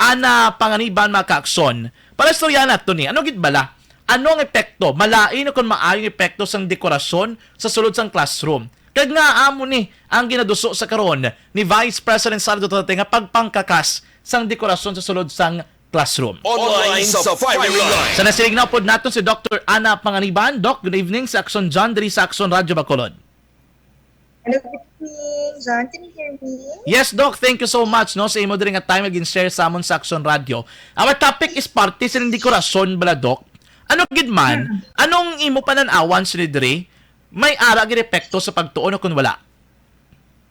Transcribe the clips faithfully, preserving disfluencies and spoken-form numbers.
Ana Panganiban, mga kaaksyon, para istorya nato ni, ano gid bala? Ano ang epekto? Malain o kon maayo ang epekto sang dekorasyon sa sulod sang classroom? Kag nga amo ni ang ginaduso sa karon ni Vice President Sara Duterte nga pagpangkakas sang dekorasyon sa sulod sang classroom. Online sa firing line. Sa nasiling na pod naton si Doctor Ana Panganiban. Doc, good evening sa Aksyon John diri sa Aksyon Radyo Bacolod. Hello, good evening, John. Can you hear me? Yes, Doc. Thank you so much, no, sa imo diri nga time nga gin-share sa amon sa Aksyon Radyo. Our topic is parte sa dekorasyon bala, Doc. Ano gid man? Hmm. Anong imo panan-awan sini diri? May ara gid epekto sa pagtuon o kun wala?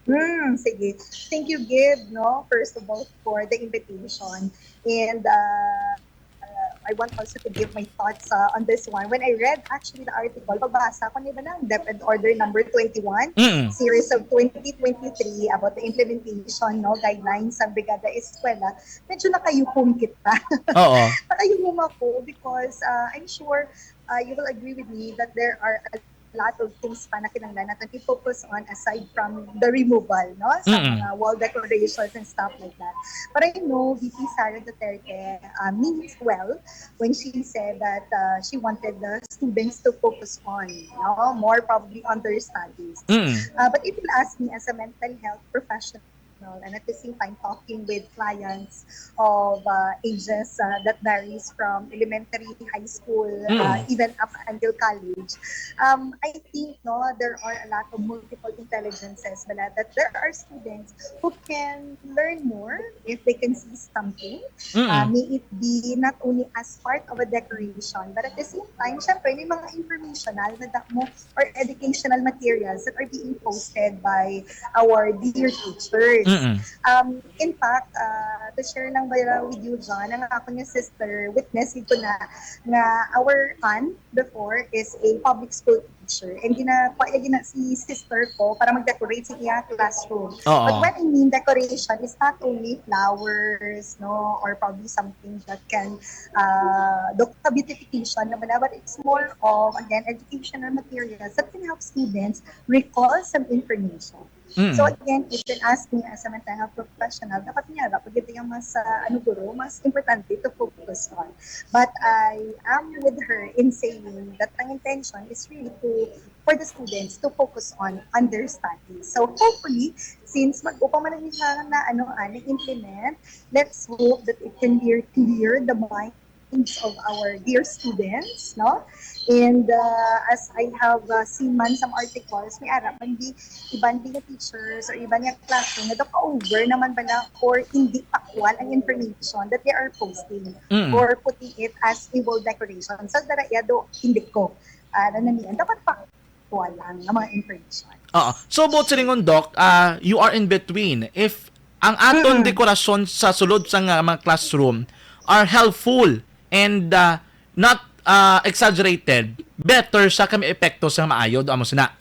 Hmm, sige. Thank you, Gib, no, first of all, for the invitation. And uh, uh, I want also to give my thoughts uh, on this one. When I read actually the article, pabasa ko ni ba ng DepEd Order number twenty-one, Mm. series of twenty twenty-three about the implementation, no, guidelines sa Brigada Eskwela, medyo nakayukom kita. Oo. Nakayukom ako because uh, I'm sure uh, you will agree with me that there are a lot of things pa na kinahanglan natin i-focus on aside from the removal, no? Sa Mm-mm. mga wall decorations and stuff like that. But I know V P Sara Duterte uh, means well when she said that uh, she wanted the students to focus on, no? More probably on their studies. Mm. Uh, but if you ask me as a mental health professional, and at the same time talking with clients of uh, ages uh, that varies from elementary, high school, uh, Mm. even up until college, um, I think, no, there are a lot of multiple intelligences bala, that there are students who can learn more if they can see something. Uh, Mm-mm. may it be not only as part of a decoration, but at the same time, syempre, may mga informational na damo or educational materials that are being posted by our dear teachers. Mm-mm. Um, in fact, uh, to share lang ba with you, John, ang ako nga sister, witness ko na nga our aunt before is a public school teacher. And gina, gina si sister ko para mag-decorate sa iya classroom. Oo. But when I mean decoration, it's not only flowers, no, or probably something that can uh, the beautification naman na, but it's more of, again, educational materials that can help students recall some information. Mm. So again, if you ask me as a mental health professional, dapat niya, dapat gid nga mas, uh, ano guro, mas importante to focus on. But I am with her in saying that ang intention is really to for the students to focus on, on their studies. So hopefully, since mag-upa man lang siya na, ano, ah, na-implement, let's hope that it can be clear the minds of our dear students, no? And uh, as I have uh, seen man some articles, may ara man di iban di nga teachers or iban nga classroom nga daw ka-over naman ba na or hindi pakwal ang information that they are posting Mm. or putting it as a wall decoration. So, dara iya do, hindi ko. Ah, nanamian. Dapat pa kuha lang ang mga information. Oo. So, buot silingon, Doc, ah, you are in between. If ang aton Mm-mm. dekorasyon sa sulod sa nga mga classroom are helpful and ah, not ah, exaggerated, better siya kami epekto sa maayo, do amo sina.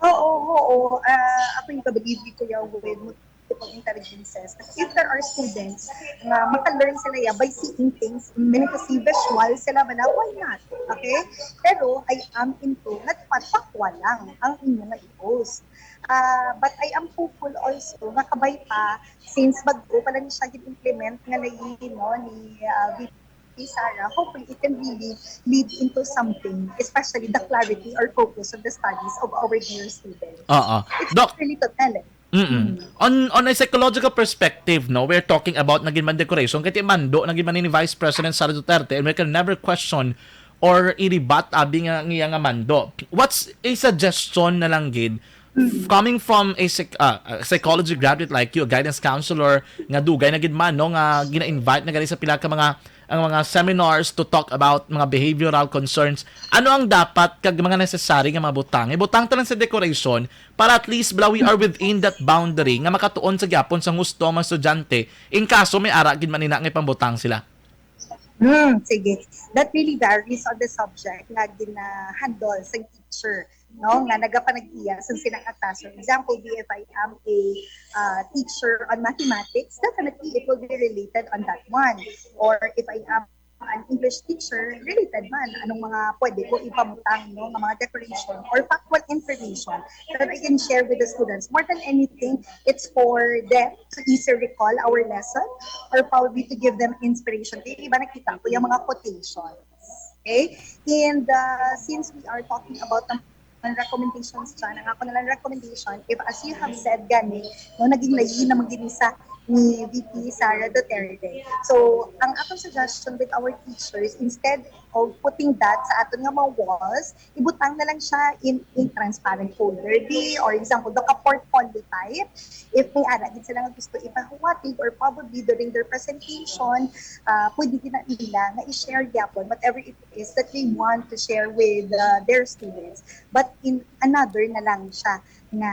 Oo, oo. Ah, ako yung kabalibi ko yaw with multiple intelligences. If there are students nga maka-learn sila ya by seeing things, meaning kasi visual sila ba na, why not? Okay? Pero I am into nga dapat factual lang ang inyo nga i-post. Ah, but I am hopeful also nga kabay pa, since bago pa lang siya gin-implement nga lagi, no, ni ah, V P Sara, hopefully it can really lead into something, especially the clarity or focus of the studies of our dear students. Oo. It's Doc, really to tell eh. Mm-mm. On on a psychological perspective, no, we're talking about naging man decoration kay mando naging man ni Vice President Sara Duterte, and we can never question or i-rebut abi nga ang iya nga mando. What's a suggestion na lang gid coming from a psych- ah, a psychology graduate like you, a guidance counselor nga dugay na gid man, no, nga gina-invite na gani sa pila ka mga ang mga seminars to talk about mga behavioral concerns. Ano ang dapat kag mga necessary nga mga butang? Ibutang ta lang sa decoration para at least bala we are within that boundary nga makatuon sa gyapon sa gusto ang mga estudyante in kaso may ara gid man ina nga ipambutang sila. Hmm, sige. That really varies on the subject nga gina-handle sa teacher, no, nga nagapanag-iya sa silang classroom. Example, if I am a uh, teacher on mathematics, definitely it will be related on that one. Or if I am an English teacher, related man, anong mga pwede ko ipamutang, no, nga mga decoration or factual information that I can share with the students. More than anything, it's for them to easily recall our lesson or probably to give them inspiration. Kaya iba nakita ko yung mga quotations. Okay? And uh, since we are talking about naman recommendations dyan, ang ako na lang recommendation, if as you have said gani, no, naging layi naman gini sa ni V P Sara Duterte. So, ang akong suggestion with our teachers, instead of putting that sa aton nga mga walls, ibutang na lang siya in, in transparent folder di, or example, do ka portfolio type. If may ara gid sila nga gusto ipahuwatig or probably during their presentation, uh, pwede din na nila nga i-share gyapon whatever it is that they want to share with uh, their students. But in another na lang siya nga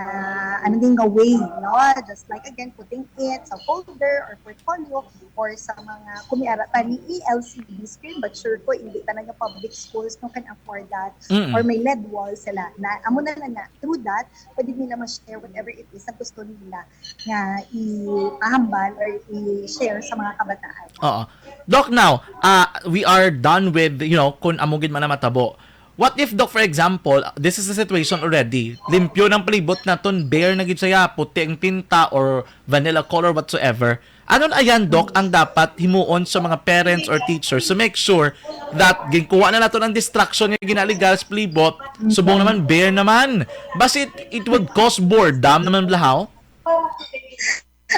ano din nga way, no? Just like again, putting it sa folder or portfolio or sa mga kumiara pa ni E L C D screen, but sure ko hindi tanan nga public schools no can afford that, mm, or may led wall sila. Na amo na lang na through that pwede nila ma-share whatever it is na gusto nila nga ipahambal or i-share sa mga kabataan. Oo. Doc, now, uh, we are done with, you know, kung amo gid man ang matabo. What if, Doc, for example, this is a situation already, limpyo ng palibot naton, bare na gid siya, puti ang tinta or vanilla color whatsoever. Ano na yan, Doc, ang dapat himuon sa mga parents or teachers to make sure that ginkuha na naton ang distraction nga ginaligal sa palibot, subong naman, bare naman. Basi it, it would cause boredom naman, blahaw?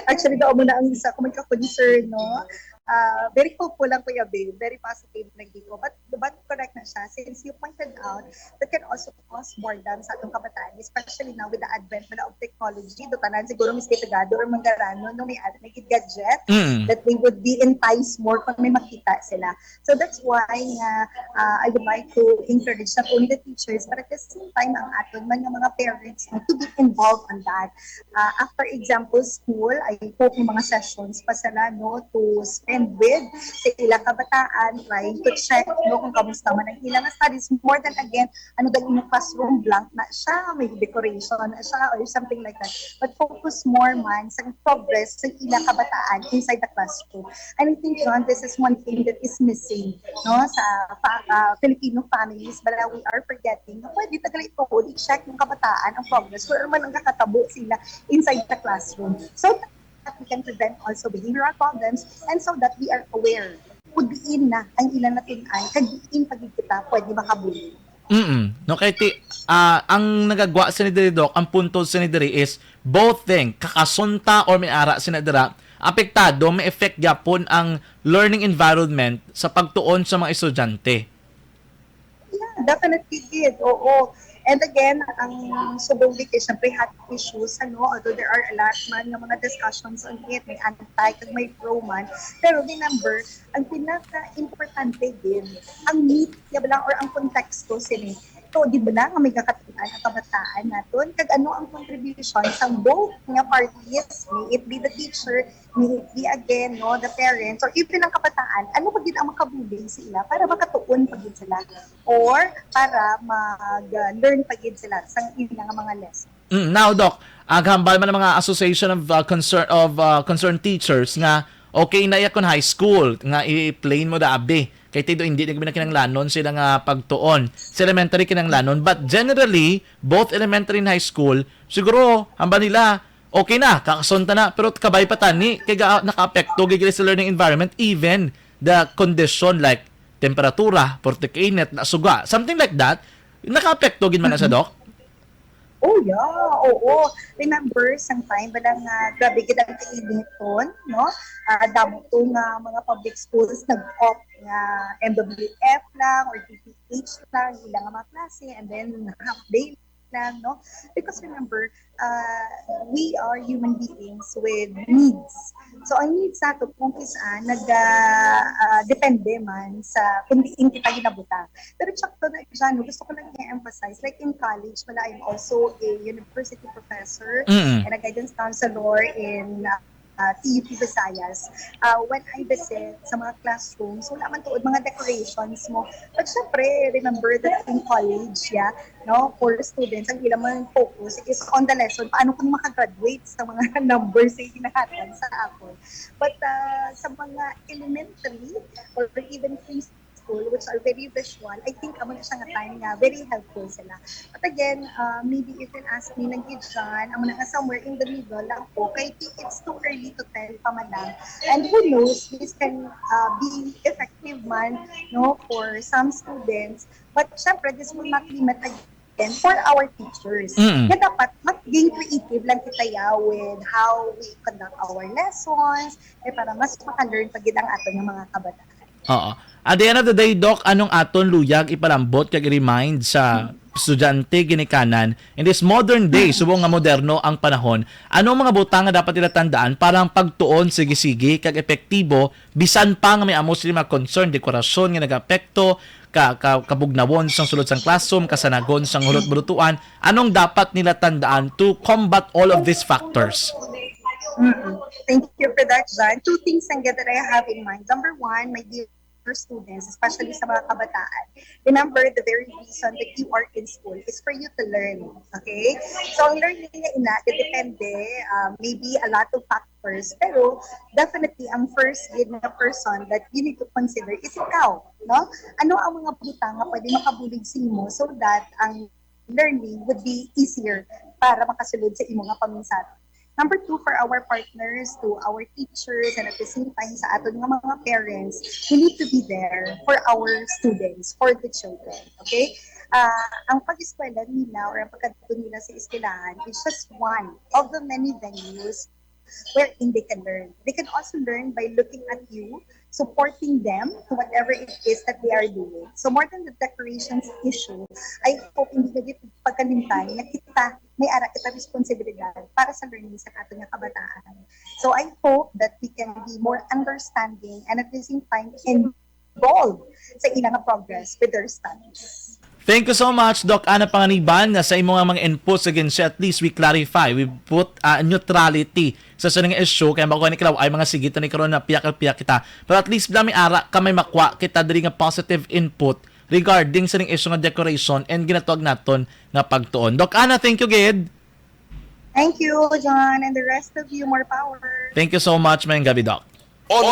Actually, daw mo na ang isa ko magka-concern, no? Uh, very hopeful lang, Kuya Bill. Very positive lang dito. But, but correct na siya. Since you pointed out, that can also cause boredom sa atong kabataan, especially now with the advent na of technology. Do tanan siguro, miski tagado or manggaranon, no, may anak na gid gadget, mm, that they would be enticed more kung may makita sila. So that's why nga uh, I would like to encourage not only the teachers but at the same time ang aton man nga mga parents no, to be involved on that. Uh, after example school, I hope yung mga sessions pa sila no to spend with sa ilang kabataan, trying to check no kung kamusta man ang ilang studies. More than again, ano daw yung classroom blank na siya, may decoration na siya or something like that. But focus more man sa progress sa ilang kabataan inside the classroom. And I think, John, this is one thing that is missing no sa pa, uh, Filipino families, but uh, we are forgetting na pwede tagal ito i-check ng kabataan ang progress kung ano man ang kakatabo sila inside the classroom. So that we can prevent also behavioral problems and so that we are aware kung diin na ang ilang natun-an, kag diin pa gid kita pwede makabuli. Mm. No, kay ti, ah, ang nagagwa sini diri, Doc, ang punto sini diri is both thing, kakasunta or may ara sina dira, apektado, may effect gyapon ang learning environment sa pagtuon sa mga estudyante. Yeah, definitely did. Oo. And again, ang subong dito, syempre, hot issues, ano, although there are a lot man nga mga discussions on it, may anti kag may pro man, pero remember, ang pinaka-importante din, ang need niya ba lang or ang konteksto sini. So, di ba lang nga may kakatian ang kabataan naton? Kag ano ang contribution sa both nga parties, may it be the teacher, may it be again, no, the parents, or even ang kabataan, ano ba gid ang makabulig sa ila para makatuon pa gid sila or para mag-learn pa gid sila sa ilang mga lesson? Mm, now, Doc, ang hambal man ng mga association of uh, concern of uh, concerned teachers nga okay na iya kon high school nga i-plain mo da abi kay tido hindi na gid kinahanglanon sila nga pagtuon sa elementary kinahanglanon, but generally both elementary and high school siguro hambal nila okay na, kakasunta na, pero kabay pa tani kay ga- nakaapekto gid sa learning environment, even the condition like temperatura, porte kainit, nasuga, something like that, nakaapekto gid man na sa, Doc? Oh, yeah. Oo. Remember, sang time ba lang nga grabe gid ang kainiton, no? Ah, damo to nga mga public schools nag-opt nga M W F lang or D P H lang, ilang nga mga klase, and then half day lang, no? Because remember, uh, we are human beings with needs. So, ang needs nato kung kisa nag uh, uh, depende man sa kung diin kita ginabutang. Pero check to na dyan, no? Gusto ko lang i-emphasize, like in college, wala, I'm also a university professor mm. and a guidance counselor in uh, uh, T U P Visayas, uh, when I visit sa mga classrooms, wala man tuod mga decorations mo. But syempre, remember that in college, yeah, no, for students, ang ilang mga focus is on the lesson, paano kung makagraduate sa mga numbers na ginahatag sa akon. But uh, sa mga elementary or even preschool, which are very visual, I think amo na siya nga time nga very helpful sila. But again, uh, maybe if you'll ask me, nag-John, amo na nga somewhere in the middle lang po. Kay it's too early to tell pa man lang. And who knows, this can uh, be effective man, no, for some students. But syempre, this will not limit again for our teachers. Mm. Nga dapat maging creative lang kita ya with how we conduct our lessons, eh, para mas maka-learn pa gid ang aton nga mga kabataan. Oo. At the end of the day, Doc, anong aton luyag ipalambot kag i-remind sa estudyante ginikanan in this modern day, subong nga moderno ang panahon, anong mga butang nga dapat nila tandaan para ang pagtuon sige-sige kag epektibo, bisan pa nga may amo sila mga concern, dekorasyon nga nag-apekto, ka, ka, kabugnawon sang sulod sang classroom, kasanagon sang hulot-bulutuan, anong dapat nila tandaan to combat all of these factors? Mm-mm. Thank you for that, John. Two things lang that I have in mind. Number one, my dear students, especially sa mga kabataan, remember, the very reason that you are in school is for you to learn. Okay? So, ang learning nga ina, depende, um, maybe a lot of factors, pero definitely, ang first gid na person that you need to consider is ikaw, no? Ano ang mga butang nga pwede makabulig sa imo so that ang learning would be easier para makasulod sa imo nga paminsaron. Number two, for our partners, to our teachers, and at the same time sa aton nga mga parents, we need to be there for our students, for the children. Okay? Ah, ang pag-eskwela nila or ang pagkadto nila sa eskwelahan is just one of the many venues wherein they can learn. They can also learn by looking at you, supporting them to whatever it is that they are doing. So more than the decorations issue, I hope hindi na gid pagkalimtan nga kita may ara kita responsibilidad para sa learning sa aton nga kabataan. So I hope that we can be more understanding and at the same time involved sa ilang progress with their studies. Thank you so much, Doc Ana Panganiban, na sa imo nga mga inputs. Again, siya, at least we clarify, we put uh, neutrality sa sining issue, kay mao ni kilaw ay mga sige tani karon na piyak-piyak kita. Pero at least dami ara ka may makwa kita diri nga positive input regarding sa ning issue nga decoration and ginatawag naton nga pagtuon. Doc Ana, thank you gid. Thank you, John, and the rest of you, more power. Thank you so much, mayong gabi, Doc. Online